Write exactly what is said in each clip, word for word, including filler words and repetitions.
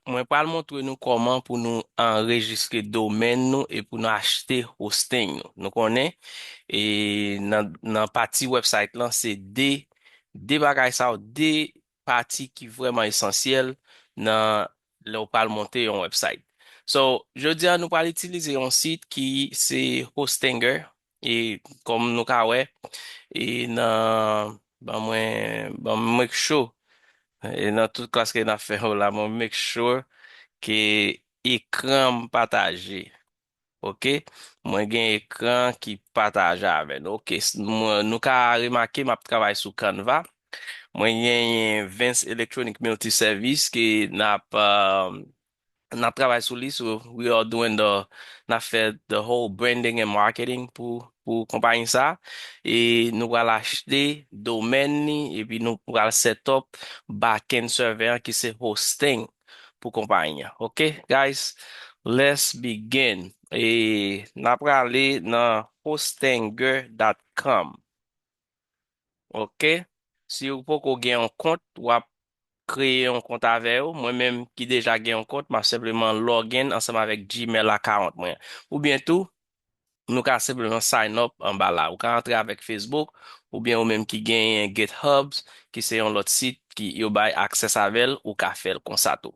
mwen pral montre nou kòman pou nou anrejistre domèn nou e pou nou achte hosting nou. Nou konnen, e nan, nan pati website lan, se de, de bagay sa yo, de pati ki vrèman esansyèl nan lè w pral monte yon website. So, jodi a, nou pral itilize yon sit ki se Hostinger, e kòm nou ka wè, e nan, ban mwen, ban mwen make sure, e nan tout klas ke n ap fè yo la, mwen make sure ke ekran m pataje. Ok? Mwen gen ekran ki pataje avè nou. Ok, s- mwen, nou ka remake m ap travay sou Canva. Mwen genyen Vince Electronic Multiservice ke n ap, euh, n ap travay sou li, so we are doing the, n ap fè the whole branding and marketing pou, pou konpayi sa. E nou pral achte domèn li, epi nou pral set up backend server an ki se hosting pou konpayi an. Ok, guys, let's begin. E n ap prale nan hostinger dot com. Ok, si ou poko gen yon kont, w ap kreye yon kont avè yo. Mwen menm ki deja gen yon kont, m ap senpleman log in ansanm avèk Gmail account mwen. Oubyen tou, nou ka senpleman sign up anba la. Ou ka antre avèk Facebook, oubyen ou menm ki genyen GitHub, ki se yon lòt sit ki yo bay access avè l, ou ka fè l konsa tou.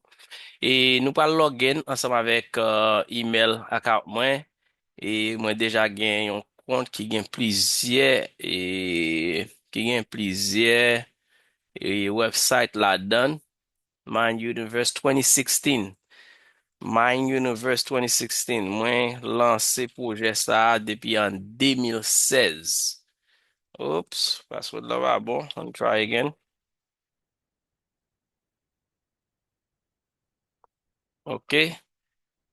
E nou pral log in ansanm avèk, euh, email account mwen. E mwen deja gen yon kont ki gen plizyè, e ki gen plizyè, e website ladan. Mind Universe twenty sixteen. Mind Universe twenty sixteen. Mwen lanse pwojè sa a depi an de mil sèz. Oops, password la pa bon. Let me try again. Ok.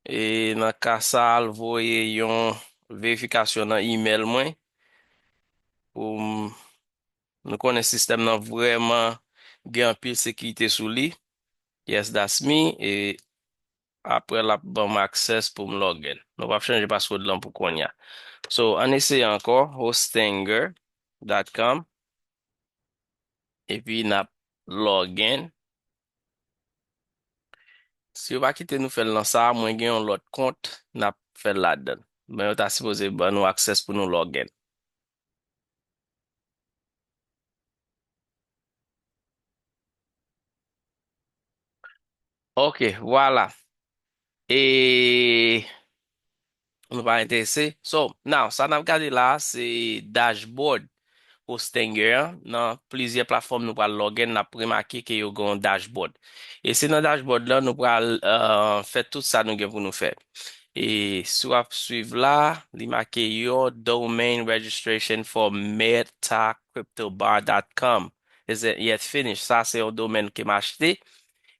E nan ka sa a, l voye yon verifikasyon nan email mwen pou m Nou konnen sistèm nan vrèman gen anpil sekirite sou li. Yes, that's me. E apre l ap ban m access pou m log in. Nou p ap chanje password lan pou kounye a. So, ann eseye ankò, hostinger dot com. Epi n ap log in. Si yo pa kite nou fè l nan sa a, mwen gen yon lòt kont, n ap fè l ladan l. Men yo ta sipoze ban nou access pou nou log in. Ok, vwala. E nou pa enterese. So, now, sa n ap gade la a, se dashboard Hostinger an. Nan plizyè platfòm nou pral log in, n ap remake ke yo gen yon dashboard. E se nan dashboard lan nou pral, euh, fè tout sa nou gen pou nou fè. E si w ap swiv la, li make your domain registration for meta crypto bar dot com isn't yet finished. Sa se yon domèn ke m achte.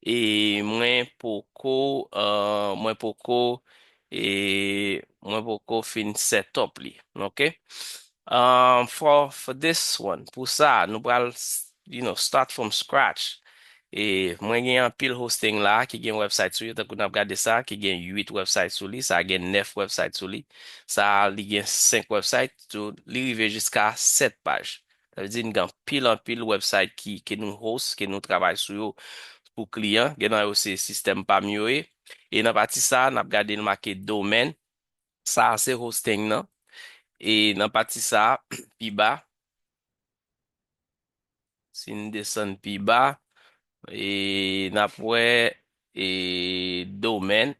E mwen poko, euh, mwen poko, e mwen poko fin set up li. Ok? Um, for, for this one, pou sa, nou pral, you know, start from scratch. E mwen gen anpil hosting la ki gen website sou yo, tankou n ap gade sa, ki gen uit website sou li, sa gen nèf website sou li, sa li gen senk website, so li rive jiska sèt paj. Sa vle di n gen anpil, anpil website ki, ke nou host, ke nou travay sou yo pou kliyan. Gen nan yo se sistèm pa m yo ye. E nan pati sa, n ap gade l make domèn. Sa a se hosting nan. E nan pati sa a, pi ba, si n desann pi ba, e n ap wè, e domèn,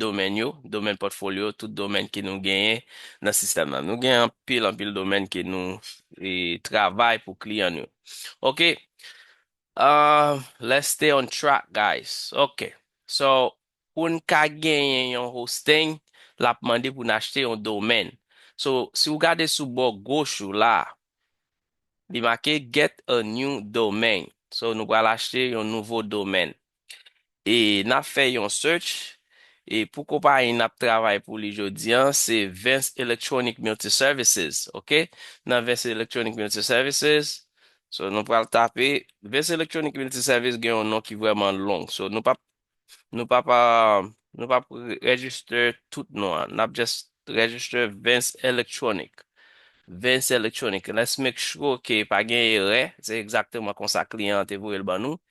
domèn yo, domèn pòtfolyo, tout domèn ke nou genyen nan sistèm nan. Nou gen anpil, anpil domèn ke nou, e, travay pou kliyan nou. Ok. Uh, let's stay on track, guys. Ok. So, pou n ka genyen yon hosting, l ap mande pou n achte yon domèn. So, si w gade sou bò goch ou la, li make get a new domain. So, nou pral achte yon nouvo domèn. E n ap fè yon search. E pou konpayi n ap travay pou li jodi a, se Vince Electronic Multiservices, ok? Nan Vince Electronic Multiservices, so nou pral tape, Vince Electronic Multiservice gen yon non ki vrèman long. So nou p ap, nou p ap, ah, nou p ap re- register tout non an. N ap just register Vince Electronic. Vince Electronic. Let's make sure ke pa gen erè. Se egzakteman konsa kliyan an te voye l ban nou.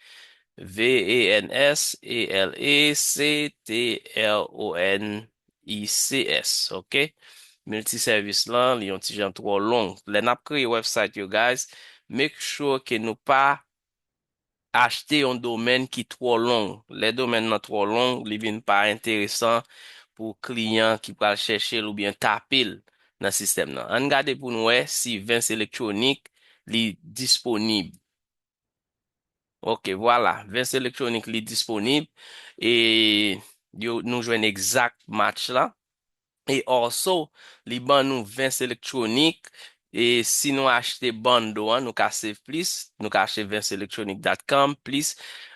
V E N S E L E C T R O N I C S, ok? Miltisèvis lan, li yon ti jan twò long. Lè n ap kreye website yo, guys, make sure ke nou pa achte yon domèn ki twò long. Lè domèn nan twò long, li vin pa enteresan pou kliyan ki pral chèche l oubyen tape l nan sistèm nan. Ann gade pou n wè si Vens Electronic li disponib. Ok, vwala, Vens Electronic li disponib e yo, nou jwenn exact match la. E also, li ban nou Vens Electronic. E si nou achte bundle an, nou ka save plis. Nou ka achte vens electronic dot com plis,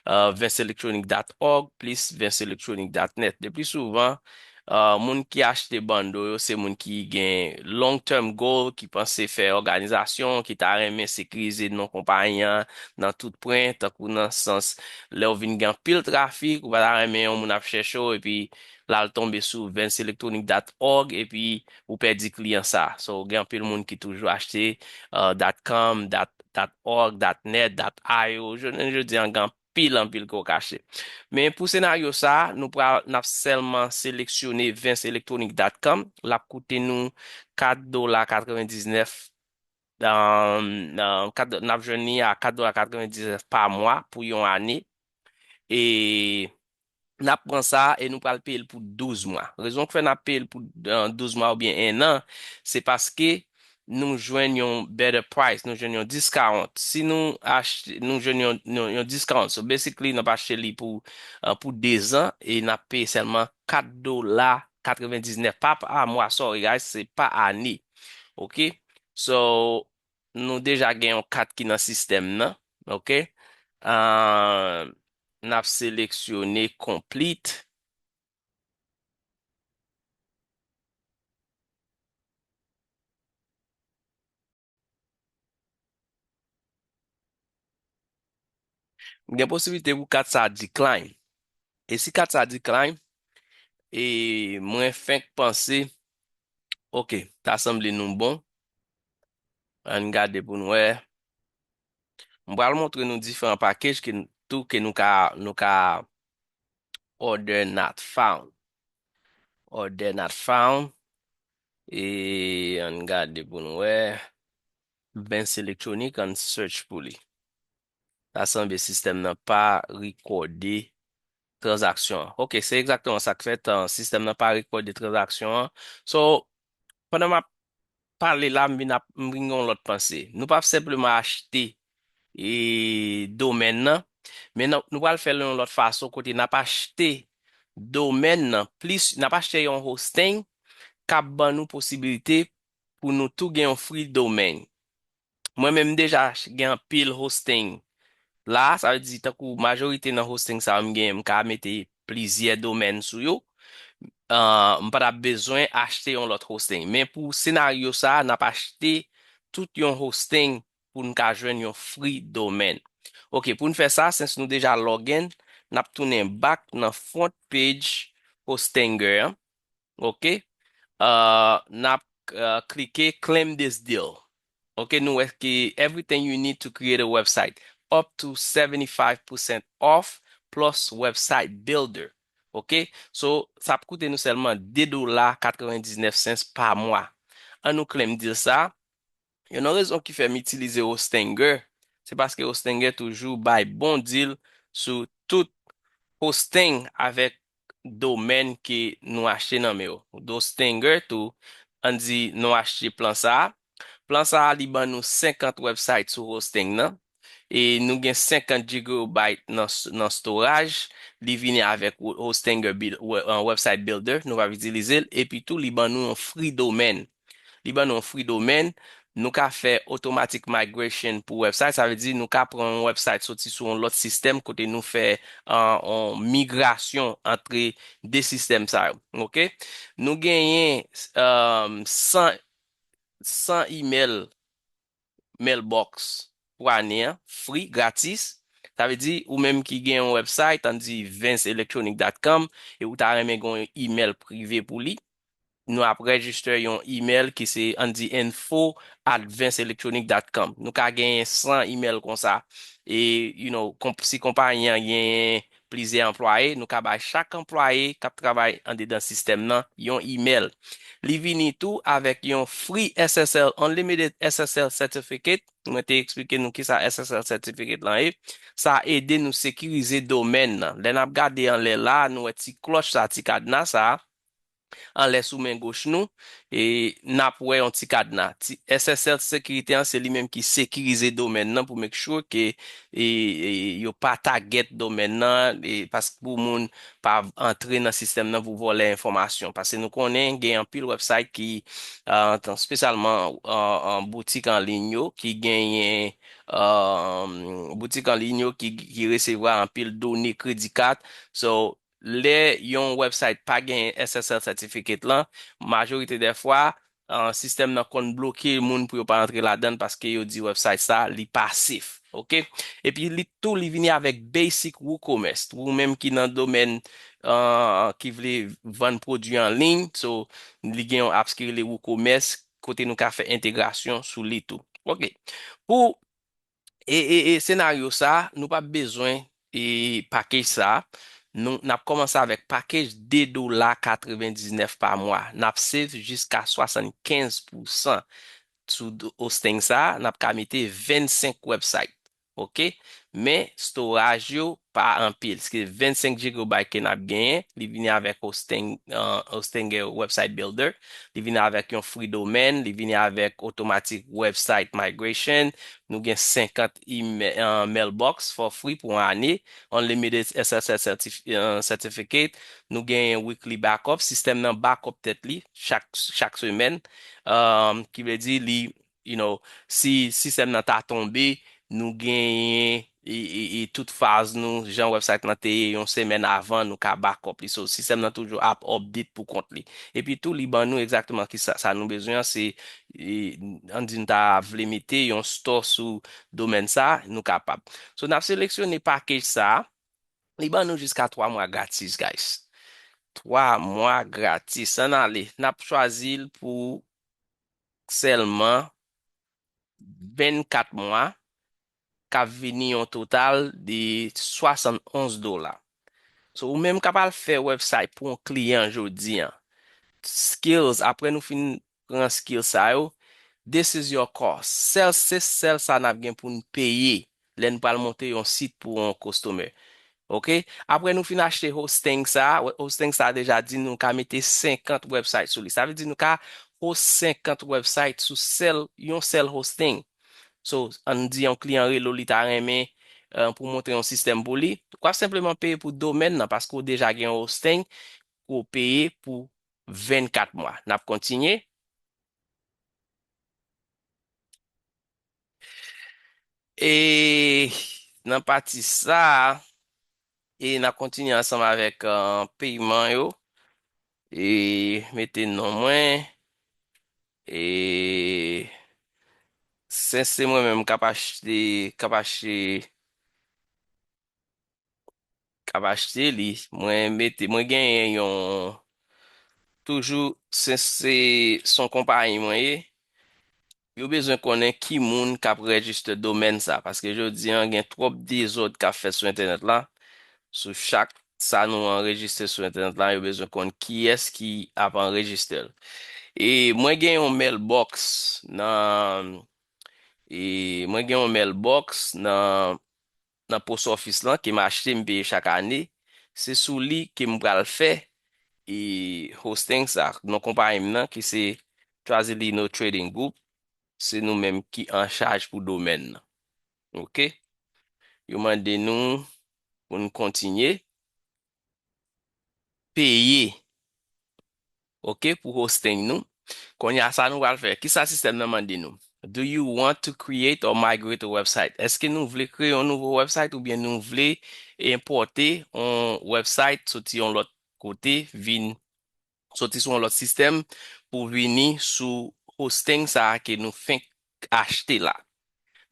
uh, vens electronic dot org plis vens electronic dot net. Le pli souvan, uh, moun ki achte bundle yo, se moun ki gen long term goal, ki panse fè òganizasyon, ki ta renmen sekirize non konpayi an nan tout pwen, tankou nan sans lè w vin gen anpil trafik, ou pa ta renmen yon moun ap chèche w, epi l al tonbe sou vens electronic dot org epi ou pèdi kliyan sa. So, gen anpil moun ki toujou achte, uh, dot com, dot, dot org, dot net, dot io. Jounen jodi an, gen anpil, anpil ke w ka achte. Men pou senaryo sa, nou pral, n ap sèlman seleksyone vens electronic dot com. L ap koute nou kat dola katrevendiznèf, um, um, kat, n ap jwenn li a kat dola katrevendiznèf pa mwa pou yon ane. E n ap pran sa e nou pral peye l pou douz mwa. Rezon k fè n ap peye l pou, uh, douz mwa oubyen en an, se paske nou jwenn yon better price, nou jwenn yon discount. Si nou achte, nou jwenn yon, yon, yon discount. So, basically, n ap achte li pou, uh, pou de zan e n ap peye sèlman kat dola katrevendiznèf pa, pa mwa, sorry, guys, se pa ane. Ok? So, nou deja gen yon kat ki nan sistèm nan. Ok? Uh, n ap seleksyone complete. Gen posiblite pou kat sa decline. E si kat sa decline, e mwen fenk panse, ok, ta sanble nou bon. Ann gade pou n wè. M pral montre nou diferan package ke n, tou ke nou ka, nou ka order not found. Order not found. E ann gade pou n wè. Vens Electronic, ann search pou li. Ta sanble sistèm nan pa rekòde tranzaksyon an. Ok, se egzakteman sa k fèt, uh, sistèm nan pa rekòde tranzaksyon an. So, pandan m ap pale la, m vin ap, m vin gen yon lòt panse. Nou p ap senpleman achte, e, domèn nan, men n, nou pral fè l yon lòt fason kote n ap achte domèn nan, plis n ap achte yon hosting k ap ban nou posiblite pou nou tou gen yon free domain. Mwen menm m deja ach-, gen anpil hosting la, sa vle di tankou majorite nan hosting sa yo m gen, m ka mete plizyè domèn sou yo. Uh, m pa t ap bezwen achte yon lòt hosting. Men pou senaryo sa, n ap achte tout yon hosting pou n ka jwenn yon free domain. Ok, pou n fè sa, since nou deja log in, n ap tounen back nan front page Hostinger an. Ok? Uh, n ap, uh, klike claim this deal. Ok, nou wè ke everything you need to create a website, up to seventy-five percent off plus website builder. Ok? So, sa ap koute nou sèlman de dola katrevendiznèf cents pa mwa. Ann nou claim deal sa. Youn nan rezon ki fè m itilize Hostinger, se paske Hostinger toujou bay bon deal sou tout hosting avèk domèn ke nou achte nan men yo. Hostinger tou, ann di nou achte plan sa a. Plan sa a, li ban nou senkant website sou hosting nan. E nou gen senkant gigabyte nan s-, nan storage. Li vini avèk wo-, Hostinger buil-, we-, uh, website builder. Nou p ap itilize l. Epi tou, li ban nou yon free domain. Li ban nou yon free domain. Nou ka fè automatic migration pou website. Sa vle di nou ka pran yon website soti sou yon lòt sistèm kote nou fè, uh, yon migrasyon antre de sistèm sa yo. Ok? Nou genyen, um, san, san email mailbox pou ane an, free, gratis. Sa vle di, ou menm ki gen yon website, ann di vens electronic dot com, e ou ta renmen gen yon email prive pou li, nou ap register yon email ki se, ann di, info at vens electronic dot com. Nou ka genyen san email konsa. e, you know, konp- si konpayi an genyen plizyè anplwaye, nou ka bay chak anplwaye k ap travay andedan sistèm nan yon imèl. Li vini tou avèk yon free S S L, Unlimited S S L Certificate. Mwen te eksplike nou kisa S S L Certificate lan ye. Sa ede nou sekirize domèn nan. Lè n ap gade anlè la, nou wè ti klòch sa, ti kadna sa, anlè sou men goch nou, e n ap wè yon ti kadna. Ti S S L sekirite an, se li menm ki sekirize domèn nan pou make sure ke, e, e, yo pa target domèn nan, e, paske pou moun pa antre nan sistèm nan pou vòlè enfòmasyon. Paske nou konnen gen anpil website ki, uh, espesyalman, uh, uh, boutik an liy yo ki genyen, uh, boutik an liy yo ki, ki resevwa anpil done kredi kat. So, lè yon website pa gen S S L certificate lan, majorite dè fwa, uh, sistèm nan konn bloke moun pou yo pa antre ladan l paske yo di website sa, li pa safe. Oke? Epi li tou, li vini avèk basic WooCommerce. Ou menm ki nan domèn, uh, ki vle vann pwodui an liy, so, li gen yon apps ki rele WooCommerce, kote nou ka fè entegrasyon sou li tou. Oke. Pou e, e, e senaryo sa, nou p ap bezwen e package sa. Nou, n ap kòmanse avèk package de dola katrevendiznèf pa mwa. N ap save jiska swasannkenz pousan sou do- hosting sa. N ap ka mete vennsenk website. Oke? Men, storage yo pa anpil. Se vennsenk gigabyte ke n ap genyen. Li vini avèk hosting, uh, hosting, uh, website builder. Li vini avèk yon free domain. Li vini avèk automatic website migration. Nou gen senkant email, uh, mailbox for free pou yon ane. Unlimited S S L certif- uh, certificate. Nou gen weekly backup. Sistèm nan backup tèt li chak, chak semèn. Um, ki vle di li, you know, si sistèm nan ta tonbe, nou genyen e, e, e tout faz nou, jan website lan te ye yon semèn avan, nou ka backup li. So, sistèm nan toujou ap update pou kont li. Epi tou, li ban nou egzakteman ki sa, sa nou bezwen an, se, e, ann di nou ta vle mete yon store sou domèn sa, nou kapab. So, n ap seleksyone package sa, li ban nou jiska twa mwa gratis, guys. Twa mwa gratis. Ann ale, n ap chwazi l pou sèlman vennkat mwa, k ap vini yon total de swasannonz dola. So, ou menm k ap al fè website pou yon kliyan jodi an, skills, apre nou fin pran skills sa yo, this is your cost. Sèl, se sèl sa n ap gen pou n peye lè n pral monte yon sit pou yon customer. Oke? Apre nou fin achte hosting sa, hosting sa deja di nou ka mete senkant website sou li. Sa vle di nou ka host senkant website sou sèl, yon sèl hosting. So, ann di yon kliyan rele w, li ta renmen, eh, pou montre yon sistèm pou li. W ap senpleman peye pou domèn nan paske w deja gen yon hosting pou w peye pou vennkat mwa. N ap kontinye. E nan pati sa, e n ap kontinye ansanm avèk, uh, peyman yo. E mete non mwen. E sense mwen menm k ap achte, k ap achte k ap achte li. Mwen mete, mwen genyen yon, toujou, se, se, se yon konpayi mwen ye. Yo bezwen konnen ki moun k ap register domèn sa, paske jodi an gen twòp dezòd k ap fèt sou entènèt la. Sou chak sa nou anrejistre sou entènèt la, yo bezwen konn kiyès ki ap anrejistre l. E mwen gen yon mailbox nan, e mwen gen yon mailbox nan nan post office lan ke m achte, m peye chak ane, se sou li ke m pral fè e hosting sa. Non konpayi m nan ki se Trazilino Trading Group, se nou menm ki an chaj pou domèn nan. Oke? Yo mande nou pou n kontinye peye, oke, pou hosting nou. Kounye a, sa nou pral fè? Kisa sistèm nan mande nou? Do you want to create or migrate a website? Èske nou vle kreye yon nouvo website oubyen nou vle enpòte yon website soti yon lòt kote, vin soti sou yon lòt sistèm pou vini sou hosting sa a ke nou fenk achte la?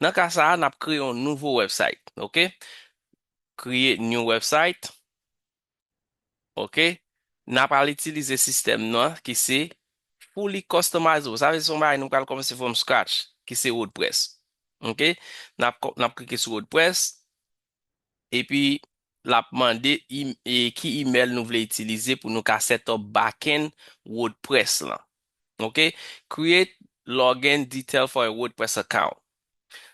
Nan ka sa a, n ap kreye yon nouvo website, oke? Create new website. Oke? N ap al itilize sistèm nou an ki se fully customizable. Sa vle di se yon bagay nou pral kòmanse from scratch, ki se WordPress. Ok? N ap, n ap klike sou WordPress. Epi, l ap mande im- e ki email nou vle itilize pou nou ka set up backend WordPress lan. Ok? Create login detail for a WordPress account.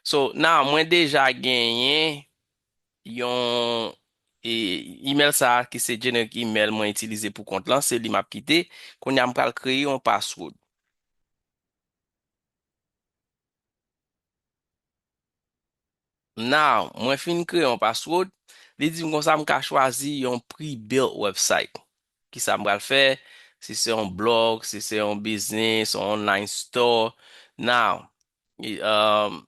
So, now, mwen deja genyen yon e, email sa a ki se generic email mwen itilize pou kont lan, se li m ap kite. Kounye a, m pral kreye yon password. Now, mwen fin kreye yon password, li di m konsa m ka chwazi yon pre-built website. Kisa m pral fè? Si se yon blog, si se yon business, yon online store. Now, e, um,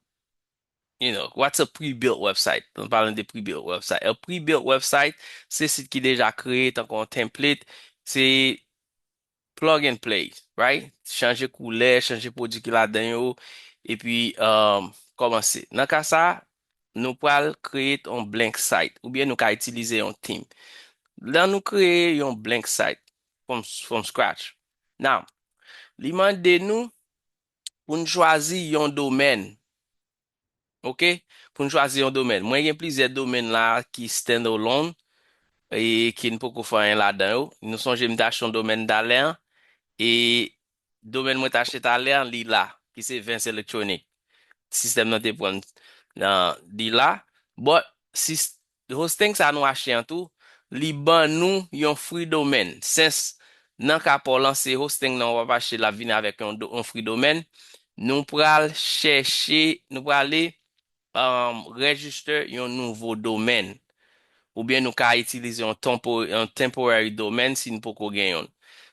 you know, what's a pre-built website? Nou pale de pre-built website. A pre-built website, se sit ki deja kreye, tankou yon template. Se plug and play, right? Chanje koulè, chanje pwodui ki ladan yo, epi, um, kòmanse. Nan ka sa, nou pral create yon blank site, oubyen nou ka itilize yon theme. Lè nou kreye yon blank site from, from scratch. Now, li mande nou pou n chwazi yon domèn. Ok? Pou n chwazi yon domèn. Mwen gen plizyè domèn la ki standalone e ki n poko fè anyen ladan yo. Nou sonje m te achte yon domèn talè an, e domèn mwen te achte talè an, li la, ki se Vens Electronic. Sistèm nan te pran nan, li la. But, sis- hosting sa nou achte an tou, li ban nou yon free domèn. Since nan ka pa w lan, se hosting nan w ap achte, l ap vini avèk yon, do- yon free domèn. Nou pral chèche, nou prale, um, register yon nouvo domèn. Oubyen nou ka itilize yon, tempo- yon temporary domèn si nou poko gen yon.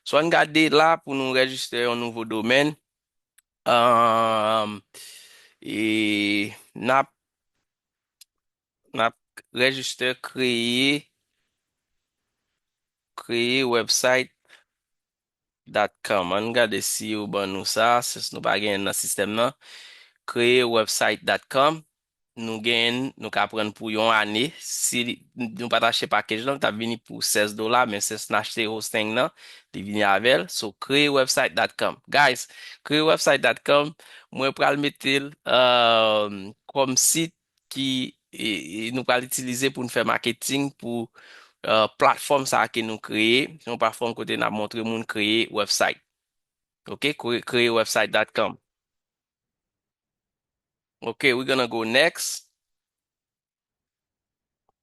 So, ann gade la pou nou register yon nouvo domèn. Um, e n ap, n ap register, kreye, kreye website dot com. Ann gade si yo ban nou sa, since nou pa genyen nan sistèm nan. Kreye website dot com. Nou genyen, nou ka pran pou yon ane. Si nou pa t achte package lan, li t ap vini pou sèz dola, men since n achte hosting nan, li vini avè l. So, kreye website dot com. Guys, kreye website dot com, mwen pral mete l, um, kòm sit ki e, e nou pral itilize pou n fè marketing pou, uh, platfòm sa a ke nou kreye. Se yon platfòm kote n ap montre moun kreye website. Ok, kre- kreye website dot com. Ok, we're gonna go next.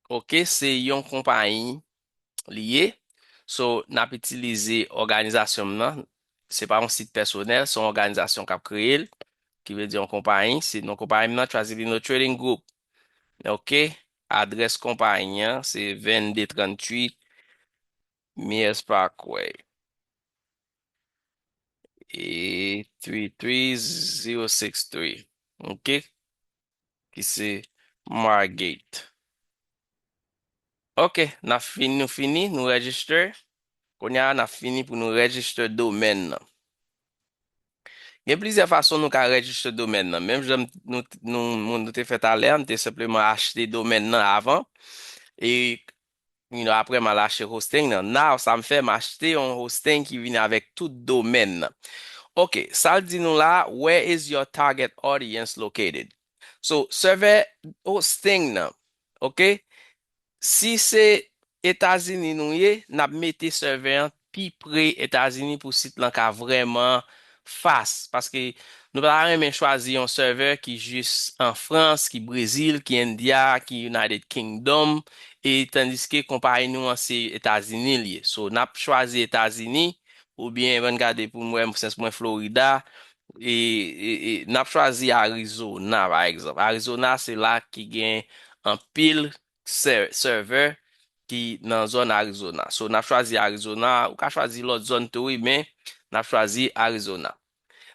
Ok, se yon konpayi li ye. So, n ap itilize òganizasyon m nan. Se pa yon sit pèsonèl, se yon òganizasyon k ap kreye l, ki vle di yon konpayi. Se non konpayi m nan, Trazilino Trading Group. Ok, adrès konpayi an, se vennde tranntuit Mears Parkway. E three three zero six three. Ok? Ki se Margate. Ok, n ap fini, nou fini, nou register. Kounye a, n ap fini pou nou register domèn nan. Gen plizyè fason nou ka register domèn nan. Menm jan nou, nou, nou te fè talè a, m te senpleman achte domèn nan avan. E you know, apre m al achte hosting nan. Now, sa m fè, m achte yon hosting ki vini avèk tout domèn nan. Ok, sa l di nou la, where is your target audience located? So, server hosting nan, ok? Si se Etazini nou ye, n ap mete server an pi pre Etazini pou sit lan ka vrèman fast. Paske nou pa ta renmen chwazi yon server ki jis an Frans, ki Brezil, ki India, ki United Kingdom, e tandiske konpayi nou an se Etazini l ye. So, n ap chwazi Etazini, oubyen, ann gade pou mwen, since mwen Florida, e, e, e n ap chwazi Arizona, pa egzanp. Arizona, se la ki gen anpil sè- server ki nan zòn Arizona. So, n ap chwazi Arizona. Ou ka chwazi lòt zòn tou, wi, men n ap chwazi Arizona.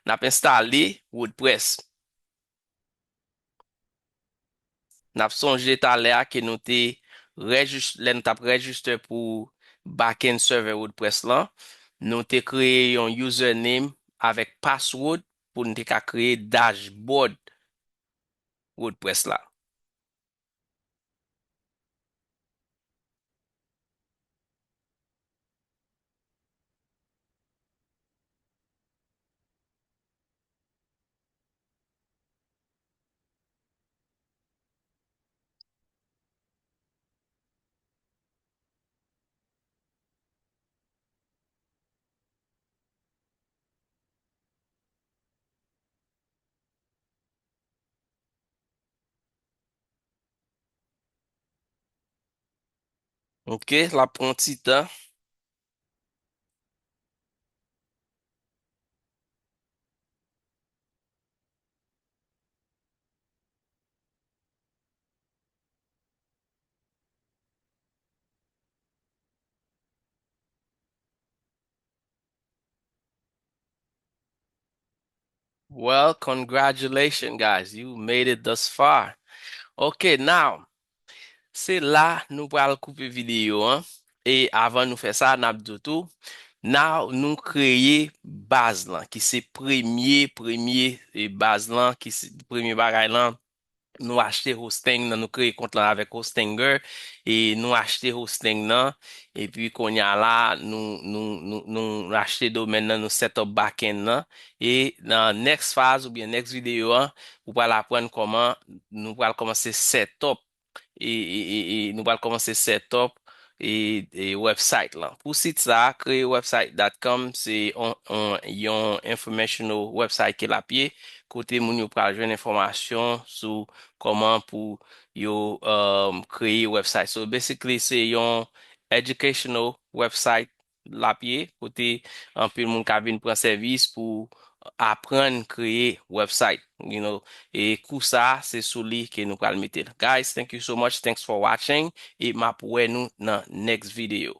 N ap enstale WordPress. N ap sonje talè a ke nou te rejis- lè n t ap register pou backend server WordPress lan, nou te kreye yon username avèk password pou n te ka kreye dashboard WordPress la. Ok, l ap pran ti tan. Well, congratulations, guys. You made it thus far. Ok, now, se la nou pral koupe videyo an. E avan nou fè sa, n ap di w tou, now nou kreye baz lan, ki se premye, premye, e, baz lan, ki se premye bagay lan. Nou achte hosting nan, nou kreye kont lan avèk Hostinger, e nou achte hosting nan, epi kounye a la, nou, nou, nou, nou achte domèn nan, nou set up backend nan, e nan next faz oubyen next videyo an, ou pral aprann kòman nou pral kòmanse set up, e, e, e, e nou pral kòmanse set up e, e website lan. Pou sit sa, kreye website dot com se on, on, yon informational website ke l ap ye, kote moun yo pral jwenn enfòmasyon sou kòman pou yo, um, kreye website. So, basically, se yon educational website l ap ye, kote anpil moun ka vin pran sèvis pou aprann kreye website, you know, e kou sa, se sou li ke nou pral mete l. Guys, thank you so much, thanks for watching, e m ap wè nou nan next video.